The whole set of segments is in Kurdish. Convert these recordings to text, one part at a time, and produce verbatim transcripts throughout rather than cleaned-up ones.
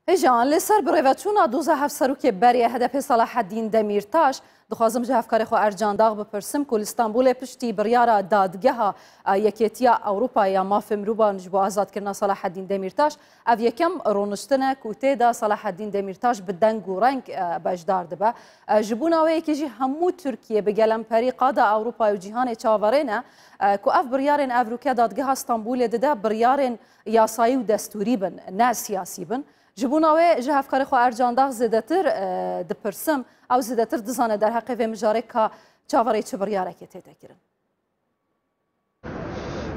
Hêja, li ser birêveçûna doza hevserokê berê H D P Selaheddîn Demîrtaş, dixwazim ji hevkarê xwe Ercan Dax bipirsim ku li Stenbolê piştî biryara dadgeha, e, Yekêtiya Ewropa ya Mafê Mirovan ji bo azadkirina Selaheddîn Demîrtaş, ev yekem rûniştin e ku tê de Selaheddîn Demîrtaş bi deng û reng, e, beşdar dibe. E, ji bona wê yekê jî hemû Tirkiye bi gelemperî qada Ewropa û cîhanê çaverê ne, e, ku ev biryarên evroke dadgeha Stenbolê dide biryarên yasayî û destûrî bin, ne siyasî bin. Ji bona wê ji hevkarê xwe Ercan Dax zêdetir, e, dipirsim, ew zêdetir dizane derheqê vê mijarê ka çaverê çi biryarekê tête kirin.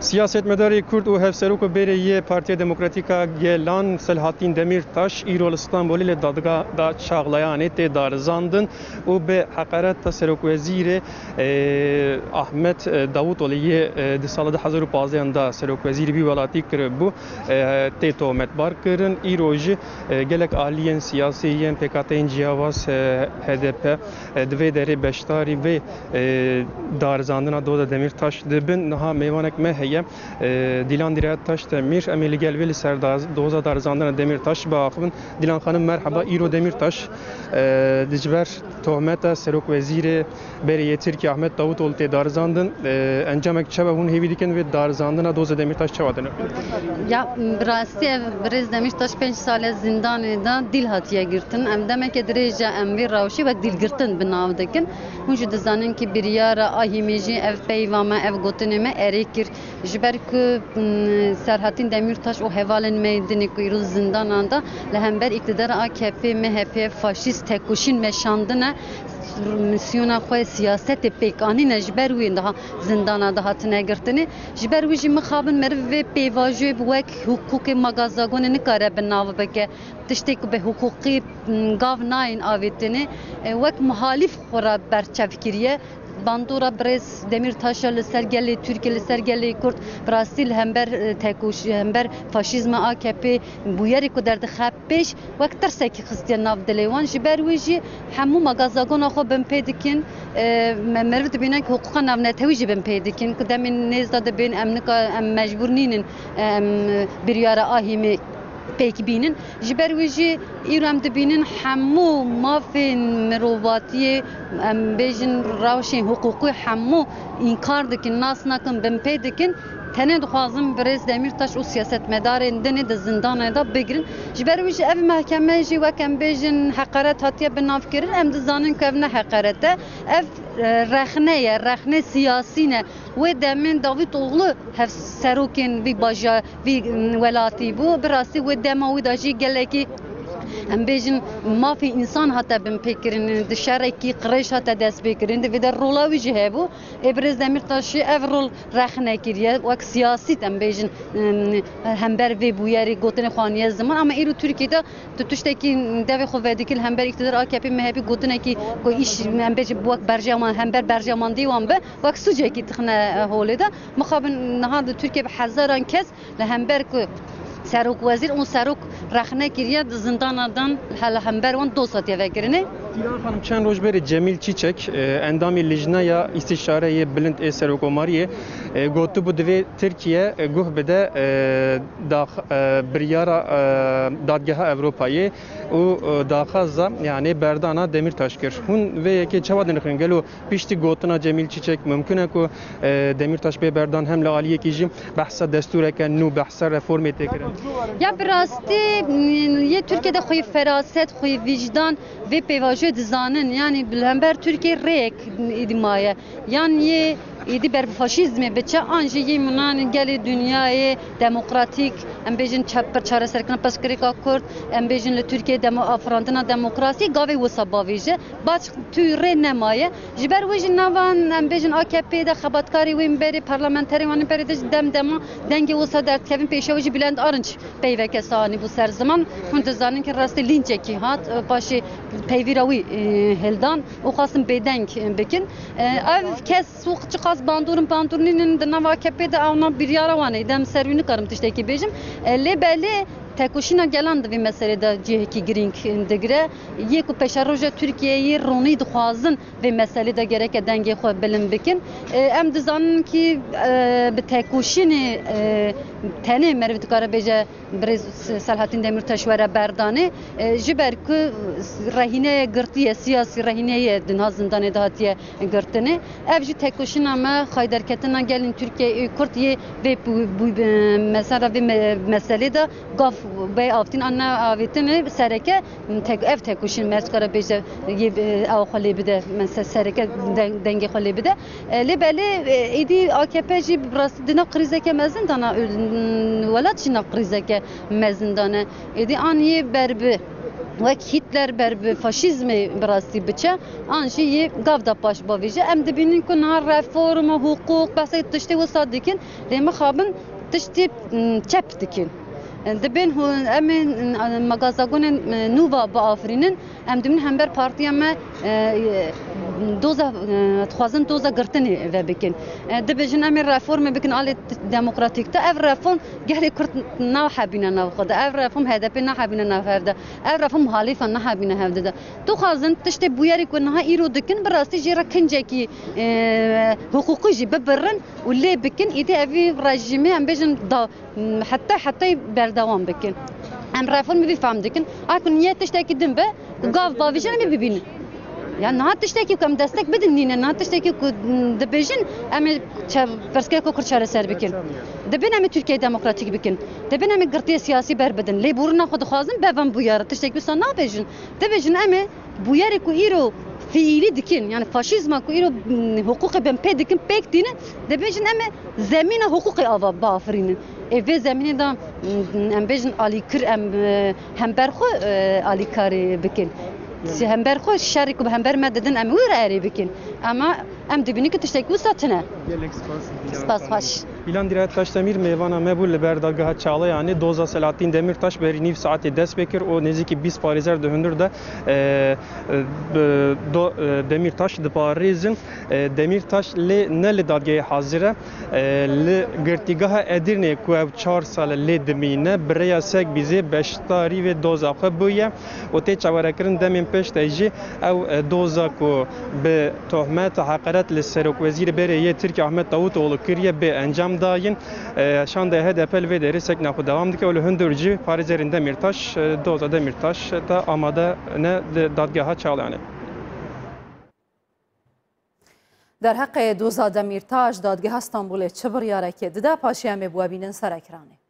Siyasetmedarê Kurd û hevserokê berê yê Partiya Demokratîk a Gelan Selahattin Demîrtaş îro li Stenbolê li dadga da Çağlayanê tê darizandin û bi heqareta serokwezîrê, e, Ahmet, e, Davutoglu yê, e, di sala du hezar û pazdeh da serokwezîrî vî welatî kiribû, e, tê tohmetbar kirin. Îro jî, e, gelek aliyên siyasî yên pêkhateyên ciyawaz, e, H D P, e, di vê derê beşdarî vê, e, darizandina doza Demîrtaş dibin. Niha mêvanek me heye, e, Dîlan Dîrayet Taşdemîr. Em ê li gel wê li ser daz-, doza darizandina Demîrtaş biaxivin. Dîlan Xanim, merheba. Îro Demîrtaş, e, di ji ber tohmeta serokwezîrê berê yê Tirkiye Ahmet Davutoglu tê darizandin. E, encamek çi be, hûn hêvî dikin vê darizandina doza Demîrtaş çawa dine? Ya, bi rastî ev birêz Demîrtaş pênc sal e zindanê de dîl hatiye girtin. Em demeke dirêj e em vê rewşê wek dîlgirtin bi nav dikin. Hûn jî dizanin ku biryara Ahîmê jî ev peyva me, ev gotinê me erê kir. Ji ber ku, mm, Serhatîn Demîrtaş û hevalên me yê dinê ku îro zindanan de li hember îktidara A K P, M H P, faşîst tekoşîn meşandine, misyona xwe siyasetê pêk anîne, ji ber wê daha zindana de hatine girtinê. Ji ber wî jî mixabin meriv vê pêvajoyê bi wek hiqûqê magazagonê nikare bi nav bike. Tiştê ku bi hiqûqî, m, gav nayên avêtinê, e, wek muhalîf xwe re berçev kiriye. Bandora birêz Demîrtaşa li ser gelê Tirkiyê, li ser gelê Kurd, bi rastî li hember, e, tekoş-, hember faşîzma A K P bûyerê ku derdixe pêş, wek tirsekî xistiye nav dilê wan. Ji ber wê jî hemû magazagona xwe binpê dikin. E, me-, meriv dibîne ku hiqûqa navnetewî jî binpê dikin, ku demên nêz de dibên em nika, em mecbûr nînin, e, em biryara Ahîmê pêk bînin. Ji ber wê jî îro em dibînin hemû mafên mirovatiyê, em bêjin rewşên hiqûqî hemû înkar dikin, nas nakin, binpê dikin. Tenê dixwazin birêz Demîrtaş û siyasetmedarên dinê di zindanê de bigirin. Ji ber wî jî ev mehkeme jî wek em bêjin heqaret hatiye binavkirin. Em dizanin ku ev ne heqaret e. Ev, e, rexne ye, rexne siyasî ne. Wê demên Davutoglu hevserokên vî bajar, vî, mm, welatî bû. Bi rastî wê dema wî de jî gelekî, em bêjin, mafê însan hate binpêkirin, di şerekî qirêj hate destpêkirin, di vê de rola wî jî hebû. Ê birêz Demîrtaş jî ev rol rexne kiriye, wek siyasî, em bêjin, mm, hember vê bûyerê gotinê xwe aniye ziman. Ama îro Tirkiyê de tu tiştekî devê xwe vedikî li hember îktidar A K P M H P gotinekî ku îş, em bêjin, wek berjeman, hember berjemandî wan be, wek sûcekî dixine, e, holê de. Mixabin niha di Tirkiye bi hezaran kes li hember ku serok wezîr û serok rexne kiriye, di zindana dan, he, li hember wan doz hatiye vekirinê. Dîlan Xanim, çend roj berê Cemîl Çîçek, e, endamê Lijneya Îstîşareyê Bilind ê Serokkomariyê, e, gotibû divê Tirkiye, e, guh bide, e, dax-, e, biryara, e, Dadgeha Ewropayê û, e, daxwaza, yanî berdana Demîrtaş kir. Hûn vê yekê çawa dinirxin? Gelo piştî gotina Cemîl Çîçek mimkun e ku, e, Demîrtaş bê berdan, hem li aliyekî jî behsa destûreke nû, behsa reformê tê kirin? Ya bi rastî, m, yê Tirkiye de xwî feraset, xwî vicdan vê pêvajoyê dizanin. Yanî bi hember Tirkiye rêyek êdî maye. Yan yê êdî ber bi faşîzmê biçe, an jî yê minan gelê dinyayê demokratîk, em bêjin çe-, çareserkirina pirsgirêka Kurd, em bêjin li Tirkiye demo-, afirandina demokrasî gavê wisa bavêje. Baş tu rê nemaye. Ji ber wê jî nava, em bêjin, A K P de xebatkarê wê berê, parlamenterê wan berê de jî dem dema dengê wisa derdikevin, pêşiya wê jî Bülent Arınç peyveke sanî bû ser ziman. Hûn dizanin ki rastî lîncekî hat, e, paşê peyvîra wî, e, hildan û xwestin bêdeng, e, bikin. E, ev kes wek çiqas bandor in, bandor nînin, di nava A K P de ewna biryara wan e, dem ser wî nikarim tiştekî bêjim. E, lê belê Tekoşîna gelan di vê meselê de cihekî girîng digire. Yê ku pêşeroja Tirkiyeyê ronî dixwazin vê meselê de gereke dengê xwe bilind bikin. E, em dizanin kî, e, bi tekoşînê, e, tenê meriv dikare bêje birêz Selahattin Demirtaş were berdanê. E, ji ber ku rehîneye girtiye, siyasî rehîneye di niha zindanê de hatiye girtinê. Ev jî tekoşîna me, xayderketina gelên Tirkiyeyê û Kurd yê vê bu-, bu-, mesela vê me-, meselê de gav bê avtîn an ne avêtinê sereke tek-, ev tekoşîn me dikare bêje yê, e, ew xwe lê bide, mesela sereke den-, dengê xwe lê bide. E, lê belê, e, êdî A K P jî bi rastî di nav krîzeke mezin de ne, e, welat jî nav krîzeke mezin de ne. Êdî an yê ber bi wek Hitler ber bi faşîzmê bi rastî biçe, an jî yê gav de paş bavêje. Em dibînin ku niha reform, hiqûq, behsê tiştê wisa dikin, lê mixabin tiştê, m, çep dikin. Dibên hûn, em ê, m, magazagonên, m, nû ve biafirînin, em dibînin hember partiya me, e, doza, e, dixwazin doza girtinê vebikin. E, dibêjin em ê reformê bikin alê demokratîk de. Ev reform gelê Kurd nahebîne nav xwe de. Ev reform H D P nahebîne nav hev de. Ev reform muhalîfan nahebîne hev de. Dixwazin tiştê bûyerî ku niha îro dikin, bi rastî jê re kincekî, e, hiqûqî jî bibirin û lê bikin. Îdî evî rejîmê, em bêjin, da, heta, hetayê berdewam bikin. Em reformê vî fehm dikin. A ku niye tiştekî din be, gav bavêjin em ê bibînin. Ya niha tiştekî ku em destek bidin nîne, niha tiştekî ku, m, dibêjin em ê çe-, pirsgirêka Kurd çareser bikin. Dibên em ê Tirkiyeyê demokratîk bikin. Dibên em ê girtiyê siyasî berbidin. Lêborîna xwe dixwazin, be van bûyera. Tiştekî wisa nabêjin. Dibêjin em ê bûyerê ku îro fiîlî dikin, yani faşîzma ku îro, m, hiqûqê bên pê dikin, pêk tînin, dibêjin em ê zemîna hiqûqê ava biafirînin. Ê vê zemînê de, m, em bêjin alîkir, em, e, hember xwe, e, alîkarî bikin. Si hember xwe şerî ku bi hember me didin, em wî re erê bikin. Ama em dibînin ku tiştekî wisa tune. Gelek spas. Spas xweş. Îlan Dîrayet Taşdemîr mêvana me bû li ber dadgeha Çağlayanê. Doza Selahattin Demirtaş berî nîv saetê dest pê kir û nêzîkî bîst parêzer di hundir de, e, e, bi do-, e, Demirtaş diparêzin. E, Demirtaş lê ne li dadgehê hazir e. E, li girtîgeha Edirnê ku ew çar sal e lê dimîne, bi rêya Sekbîzê beşdarî vê doza xwe bûye û tê çawerekirin demên pêş de jî ew, e, doza ku bi tohmeta heqaret li serokwezîrê berê yê Tirkiye Ahmet Davutoğlu kiriye bê encam dayîn. E, şandeya H D P li vê derê sekna xwe dewam dike û li hundir jî parêzerên Demîrtaş, e, doza Demîrtaş te amade ne di dadgeha Çağlayanê. Derheqê doza Demîrtaş, dadgeha Stenbolê çi biryarekê dide, paşê em ê bi we bînin ser ekranê.